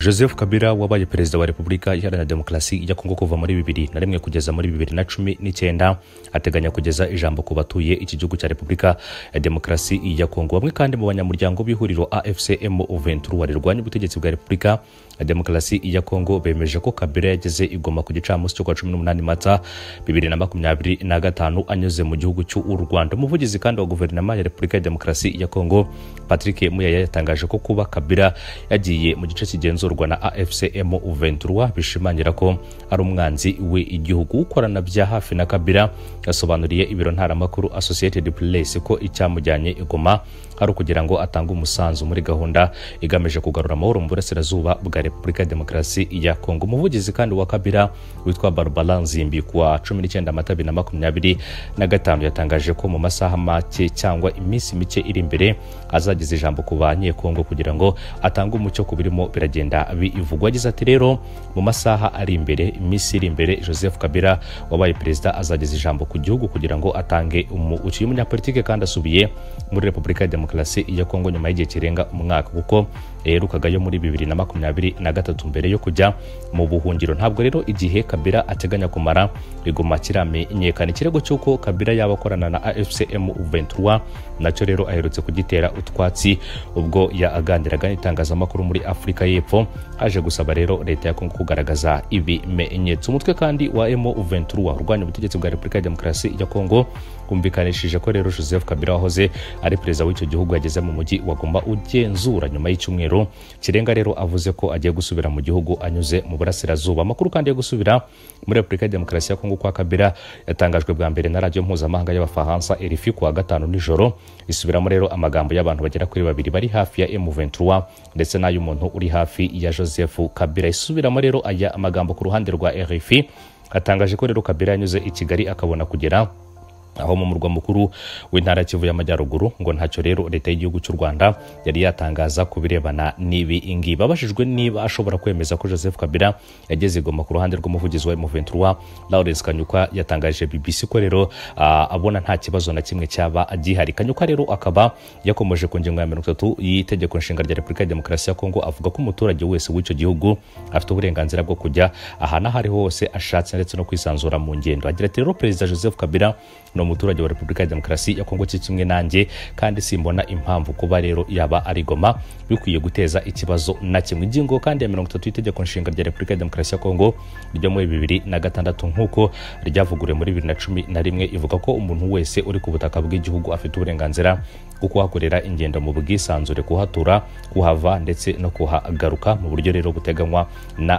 Joseph Kabila wabaye perezida wa Repubulika Iharanira Demokarasi ya Kongo kuva muri 2001 kugeza muri 2019 ateganya kugeza ijambo ku batuye iki gihugu cya Repubulika ya Demokarasi ya Kongo. Bamwe kandi mu banyamuryango b'ihuriro AFC M23 rirwanya ubutegetsi bwa Repubulika ya Demokarasi ya Kongo bemeje ko Kabila yageze i Goma ku gicamunsi cyo kwa 18 Mata 2025 anyuze mu gihugu cy'u Rwanda. Umuvugizi kandi wa guverinoma ya Repubulika ya Demokarasi ya Kongo Patrick Muyaya yatangaje ko kuba Kabila yagiye mu gice kigenzurwa na AFC M23 bishimangira ko ari umwanzi we igihugu. Ukorana bya hafi na Kabila yasobanuriye ibiro ntaramakuru Associated Press ko icyamujyanye i Goma ari ukugira ngo atange umusanzu muri gahunda igamije kugarura amahoro mu burasirazuba bwa Repubulika ya Demokarasi ya Kongo. Umuvugizi kandi wa Kabila witwa Barbara Nzimbi kuwa 19 Mata 2025 yatangaje ko mu masaha make cyangwa iminsi mike iri imbere azageza ijambo ku banyekongo kugira ngo atange umucyo ku birimo biragenda bivugwa. Yagize ati rero mu masaha ari imbere, iminsi iri imbere, Joseph Kabila wabaye perezida azageza ijambo ku gihugu kugira ngo atange umucyo. Umunyapolitike kandi asubiye muri Repubulika ya Demokarasi ya Kongo nyuma y'igihe kirenga umwaka kuko yaherukagayo muri 2023 mbere yo kujya mu buhungiro. Ntabwo rero igihe Kabila ateganya kumara igoma kiramenyekana. Ikirego cy'uko Kabila yaba akorana na AFC M23 nacyo rero aherutse kugitera utwatsi ubwo yaganiraga n'itangazamakuru muri Afurika y'Epfo, aje gusaba rero leta ya Kongo kugaragaza ibimenyetso. Umutwe kandi wa M23 urwanya ubutegetsi bwa Repubulika ya Demokarasi ya Kongo kumvikanishije ko rero Joseph Kabila wahoze ari perezida w'icyo gihugu yageze mu mujyi wa Goma ugenzura nyuma y'icyumweru kirenga rero avuze ko agiye gusubira mu gihugu anyuze mu burasirazuba. Amakuru kandi yo gusubira muri Repubulika ya Demokarasi ya Kongo kwa Kabila yatangajwe bwa mbere na radio mpuzamahanga y'Abafaransa RFI kuwa gatanu nijoro, isubiramo rero amagambo y'abantu bagera kuri babiri bari hafi ya M23 ndetse n'ay'umuntu uri hafi ya Joseph Kabila. Isubiramo rero aya amagambo ku ruhande rwa RFI atangaje ko rero Kabila yanyuze i Kigali akabona kugera aho mu murwa mukuru w'intara Kivu y'Amajyaruguru, ngo ntacyo rero leta y'igihugu cy'u Rwanda yari yatangaza ku birebana n'ibi ngibi. Abajijwe niba ashobora kwemeza ko Joseph Kabila yageze Goma ku ruhande rw'umuvugizi wa M23 Lawrence Kanyuka yatangaje BBC ko rero abona nta kibazo na kimwe cyaba gihari. Kanyuka rero akaba yakomeje ku ngingo ya 30 y'itegeko nshinga rya Repubulika ya Demokarasi ya Kongo avuga ko umuturage wese w'icyo gihugu afite uburenganzira bwo kujya ahantu aho ari hose ashatse ndetse no kwisanzura mu ngendo. Agira ati rero Perezida Joseph Kabila no umuturage wa Repubulika ya Demokarasi ya Kongo kimwe nanjye kandi simbona impamvu kuba rero yaba ari Goma bikwiye guteza ikibazo na kimwe. Ingingo kandi ya 30 y'itegeko nshinga rya Repubulika ya Demokarasi ya Kongo ryo muri 2006 nkuko ryavuguruwe muri 2011 ivuga ko umuntu wese uri ku butaka bw'igihugu afite uburenganzira bwo kuhakorera ingendo mu bwisanzure, kuhatura, kuhava ndetse no kuhagaruka mu buryo rero buteganywa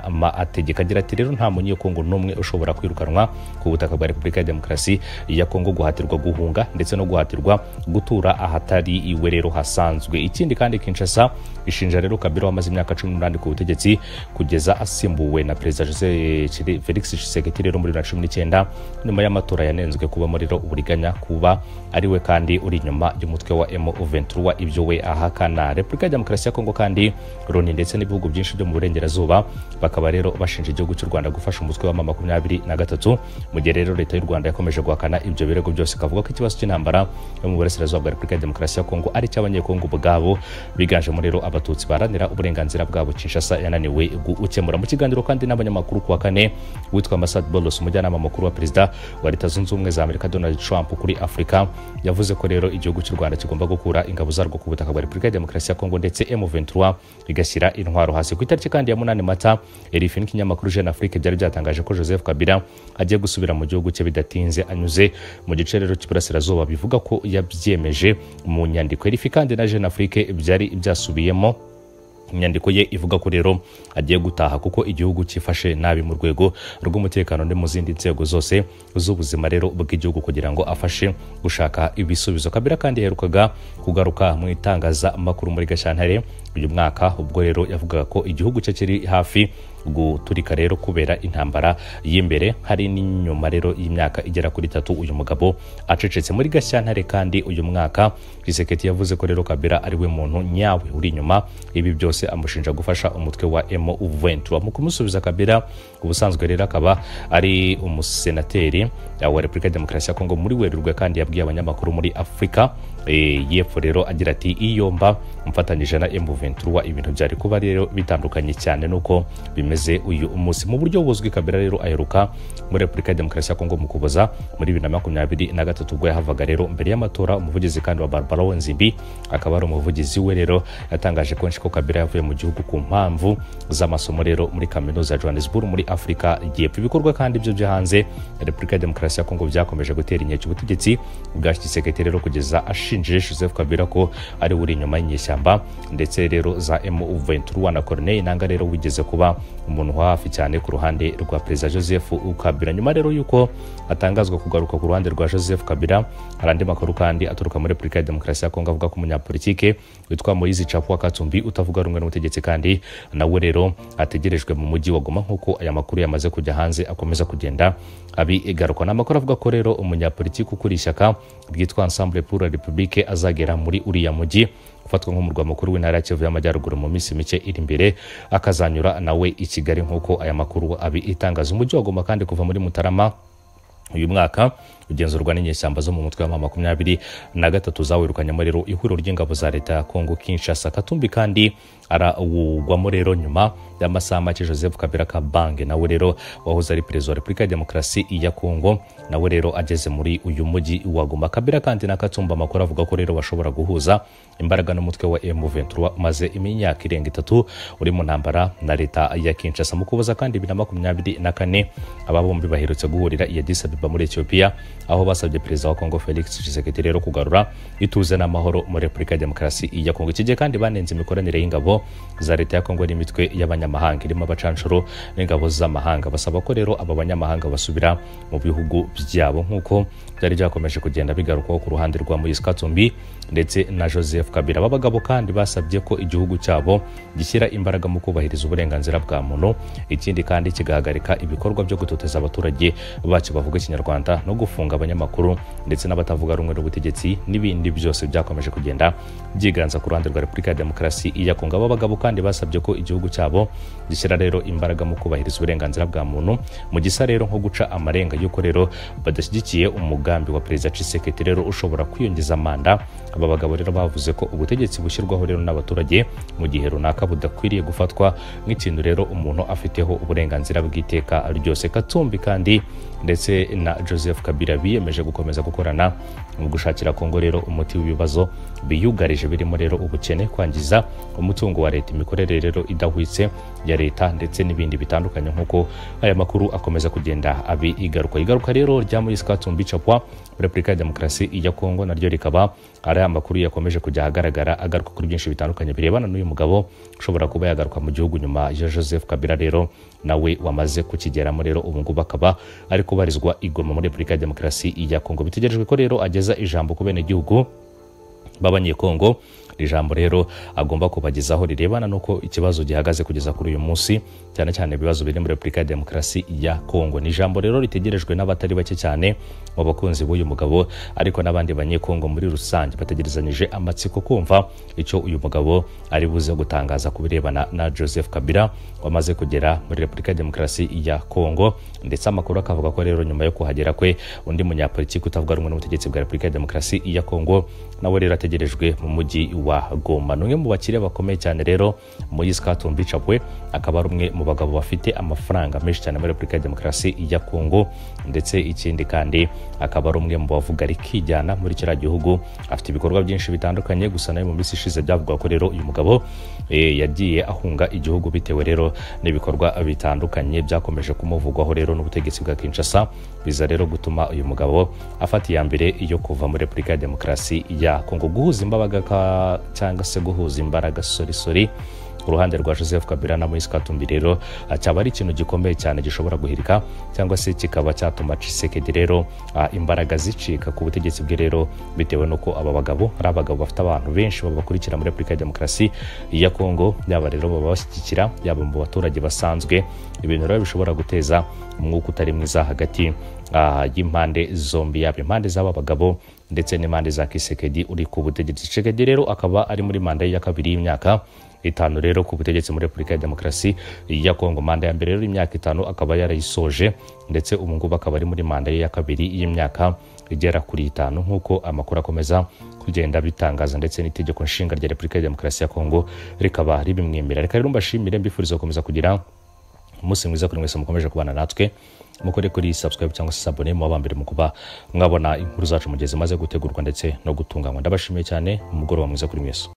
n'amategeko. Agira ati rero nta munyekongo n'umwe ushobora kwirukanwa ku butaka bwa Repubulika ya Demokarasi ya Kongo, guhatirwa guhunga ndetse no guhatirwa gutura ahatari iwe rero hasanzwe. Ikindi kandi Kinshasa ishinja rero Kabila wamaze imyaka 18 ku butegetsi kugeza asimbuwe na Perezida Joseph Felix Tshisekedi rero muri 2019 nyuma y'amatora yanenzwe kuba muri rero uburiganya kuba ari we kandi uri inyuma y'umutwe wa M23 ibyo we ahakana. Repubulika ya Demokarasi ya Kongo kandi Loni ndetse n'ibihugu byinshi byo mu burengerazuba bakaba rero bashinja igihugu cy'u Rwanda gufasha umutwe wa M23 mu gihe rero leta y'u Rwanda yakomeje guhakana ibyo birego byose kavuga ko ikibazo cy'intambara yo mu burasirazuba bwa Repubulika ya Demokarasi ya Kongo ari cy'abanyekongo ubwabo biganjemo rero abatutsi baharanira uburenganzira bwabo Kinshasa yananiwe gukemura. Mu kiganiro kandi n'abanyamakuru kuwa kane witwa Massad Boulos umujyanama mukuru wa perezida wa Leta Zunze Ubumwe za Amerika Donald Trump kuri Afurika yavuze ko rero igihugu cy'u Rwanda kigomba gukura ingabo zarwo ku butaka bwa Repubulika ya Demokarasi ya Kongo ndetse M23 igashyira intwaro hasi. Ku itariki kandi ya 8 Mata RFI n'ikinyamakuru Jeune Afrique byari byatangaje ko Joseph Kabila agiye gusubira mu gihugu cye bidatinze anyuze mu gice rero cy'iburasirazuba, bivuga ko yabyemeje mu nyandiko. RFI kandi na Jeune Afrique byari byasubiyemo inyandiko ye ivuga ko rero agiye gutaha kuko igihugu cyifashe nabi mu rwego rw'umutekano no mu zindi nzego zose z'ubuzima rero bw'igihugu kugira ngo afashe gushaka ibisubizo. Kabila kandi yaherukaga kugaruka mu itangazamakuru muri Gashyantare uyu mwaka ubwo rero yavugaga ko igihugu cye kiri hafi guturika rero kubera intambara y'imbere. Hari n'inyuma rero y'imyaka igera kuri 3 uyu mugabo acecetse. Muri Gashyantare kandi uyu mwaka Tshisekedi yavuze ko rero Kabila ari we muntu nyawe uri inyuma ibi byose, amushinja gufasha umutwe wa M23. Mu kumusubiza Kabila ubusanzwe rero akaba ari umusenateri wa Repubulika ya Demokarasi ya Kongo muri Werurwe, kandi yabwiye abanyamakuru muri Afurika y'Epfo rero agira ati iyo mba mfatanyije na M23 ibintu byari kuba rero bitandukanye cyane nuko bimeze uyu munsi. Mu buryo buzwi Kabila rero aheruka muri Repubulika ya Demokarasi ya Kongo mu Kuboza muri 2023 ubwo yahavaga rero mbere y'amatora. Umuvugizi kandi wa Barbara Nzimbi akaba ari umuvugizi we rero yatangaje kenshi ko Kabila yavuye mu gihugu ku mpamvu z'amasomo rero muri kaminuza ya Johannesburg muri Afurika y'Epfo. Ibikorwa kandi byo byo hanze Repubulika ya Demokarasi ya Kongo byakomeje gutera inkeke ubutegetsi bwa Tshisekedi rero kugeza ashinjije Joseph Kabila ko ari uri inyuma y'inyeshyamba ndetse rero za M23 na Corneille Nangaa rero wigeze kuba umuntu wa hafi cyane ku ruhande rwa Perezida Joseph Kabila. Nyuma rero yuko atangazwa kugaruka ku ruhande rwa Joseph Kabila, hari andi makuru kandi aturuka muri Repubulika ya Demokarasi ya Kongo avuga ko umunyapolitike witwa Moise Chapwa Katumbi utavuga rumwe n'ubutegetsi kandi nawe rero ategerejwe mu mujyi wa Goma, nkuko aya makuru yamaze kujya hanze akomeza kugenda abigaruka. N'amakuru avuga ko rero umunyapolitike ukuri ishyaka ryitwa Ensemble pour la République azagera muri uriya mujyi ufatwa nk'umurwa mukuru w'intara ya Kivu y'Amajyaruguru mu minsi mike iri imbere, akazanyura nawe i Kigali nkuko aya makuru abitangaza. Umujyi wa Goma kandi kuva muri Mutarama uyu mwaka ugenzurwa n'inyeshyamba zo mu mutwe wa 23 zawirukanyemo rero ihuriro ry'ingabo za leta ya Kongo Kinshasa. Katumbi kandi arawugwamo rero nyuma y'amasaha make Joseph Kabila Kabange nawe rero wahoze ari perezida wa Repubulika ya Demokarasi ya Kongo nawe rero ageze muri uyu mujyi wa Goma. Kabila kandi na Katumba amakuru avuga ko rero bashobora guhuza imbaraga n'umutwe wa M23 maze imyaka irenga 3 uri mu ntambara na leta ya Kinshasa. Mu Kuboza kandi 2024 aba bombi baherutse guhurira i Addis Ababa muri Ethiopia, aho basabye perezida wa Kongo Felix Tshisekedi rero kugarura ituze n'amahoro muri Repubulika ya Demokarasi ya Kongo. Iki gihe kandi banenze imikoranire y'ingabo za leta ya Kongo n'imitwe y'abanyamahanga irimo abacanshuro n'ingabo z'amahanga, basaba ko rero aba banyamahanga basubira mu bihugu byabo nkuko byari byakomeje kugenda bigarukwaho ku ruhande rwa Moise Katumbi ndetse na Joseph Kabila. Aba bagabo kandi basabye ko igihugu cyabo gishyira imbaraga mu kubahiriza uburenganzira bwa muntu, ikindi kandi kigahagarika ibikorwa byo gutoteza abaturage bacyo bavuga Ikinyarwanda no gufunga abanyamakuru ndetse n'abatavuga rumwe n'ubutegetsi n'ibindi byose byakomeje kugenda byiganza ku ruhande rwa Repubulika ya Demokarasi ya Kongo. Aba bagabo kandi basabye ko igihugu cyabo gishyira rero imbaraga mu kubahiriza uburenganzira bwa muntu, mu gisa rero nko guca amarenga y'uko rero badashyigikiye umugambi wa Perezida Tshisekedi rero ushobora kwiyongeza manda. Aba bagabo rero bavuze ko ubutegetsi bushyirwaho rero n'abaturage mu gihe runaka budakwiriye gufatwa nk'ikintu rero umuntu afiteho uburenganzira bw'iteka ryose. Katumbi kandi ndetse na Joseph Kabila biyemeje gukomeza gukorana mu gushakira Kongo rero umuti w'ibibazo biyugarije birimo rero ubukene, kwangiza umutungo wa leta, imikorere rero idahwitse ya leta ndetse n'ibindi bitandukanye nkuko aya makuru akomeza kugenda abigaruka. Igaruka rero rya Moise Katumbi Chapwa Repubulika ya Demokarasi ya Kongo naryo rikaba ari amakuru yakomeje kujya ahagaragara agaruka kuri byinshi bitandukanye birebana n'uyu mugabo ushobora kuba yagaruka mu gihugu nyuma ya Joseph Kabila rero nawe wamaze kukigeramo rero ubu ngubu akaba ari kubarizwa i Goma muri Repubulika ya Demokarasi ya Kongo. Bitegerejwe ko rero ageza ijambo ku benegihugu b'Abanyekongo, ijambo rero agomba kubagezaho rirebana nuko ikibazo gihagaze kugeza kuri uyu munsi, cyane cyane ibibazo biri muri Repubulika ya Demokarasi ya Kongo. Ni ijambo rero ritegerejwe n'abatari bake cyane mu bakunzi b'uyu mugabo, ariko n'abandi banyekongo muri rusange bategerezanyije amatsiko kumva icyo uyu mugabo ari buze gutangaza ku birebana na Joseph Kabila wamaze kugera muri Repubulika ya Demokarasi ya Kongo. Ndetse amakuru akavuga ko rero nyuma yo kuhagera kwe undi munyapolitiki utavuga rumwe n'ubutegetsi bwa Repubulika ya Demokarasi ya Kongo nawe rero ategerejwe mu mujyi wa Goma. Numwe mu bakire bakomeye cyane rero Moise Katumbi Chapwe akaba ari umwe mu bagabo bafite amafaranga menshi cyane muri Repubulika ya Demokarasi ya Kongo, ndetse ikindi kandi akaba ari umwe mu bavuga rikijyana muri kiriya gihugu, afite ibikorwa byinshi bitandukanye. Gusa nayo mu minsi ishize byavugwa ko rero uyu mugabo yagiye ahunga igihugu bitewe rero n'ibikorwa bitandukanye byakomeje kumuvugwaho rero n'ubutegetsi bwa Kinshasa, biza rero gutuma uyu mugabo afata iya mbere yo kuva muri Repubulika ya Demokarasi ya Kongo. Guhuza imbaraga cyangwa se guhuza imbaraga sorry Ku ruhande rwa Joseph Kabila na Moise Katumbi rero cyaba ari ikintu gikomeye cyane gishobora guhirika cyangwa se kikaba cyatuma Tshisekedi rero imbaraga zicika ku butegetsi bwe rero, bitewe n'uko aba bagabo ari abagabo bafite abantu benshi babakurikira muri Repubulika ya Demokarasi ya Kongo, yaba rero babashyigikira, yaba mu baturage basanzwe. Ibintu rero bishobora guteza umwuka utari mwiza hagati y'impande zombi, yaba impande z'aba bagabo ndetse n'impande za Tshisekedi uri ku butegetsi. Tshisekedi rero akaba ari muri manda ye ya kabiri y'imyaka 5 rero ku butegetsi muri Repubulika ya Demokarasi ya Kongo. Manda ya mbere rero imyaka 5 akaba yarayisoje, ndetse ubu ngubu akaba ari muri manda ye ya kabiri y'imyaka igera kuri 5, nk'uko amakuru akomeza kugenda bitangaza, ndetse n'itegeko nshinga rya Repubulika ya Demokarasi ya Kongo rikaba ribimwemerera. Reka rero mbashimire, mbifuriza gukomeza kugira umunsi mwiza kuri mwese mukomeje kubana natwe. Mukore kuri subscribe cyangwa se sabone mu bambere mu kuba mwabona inkuru zacu mu gihe zimaze gutegurwa ndetse no gutunganywa. Ndabashimiye cyane, umugoroba mwiza kuri mwese.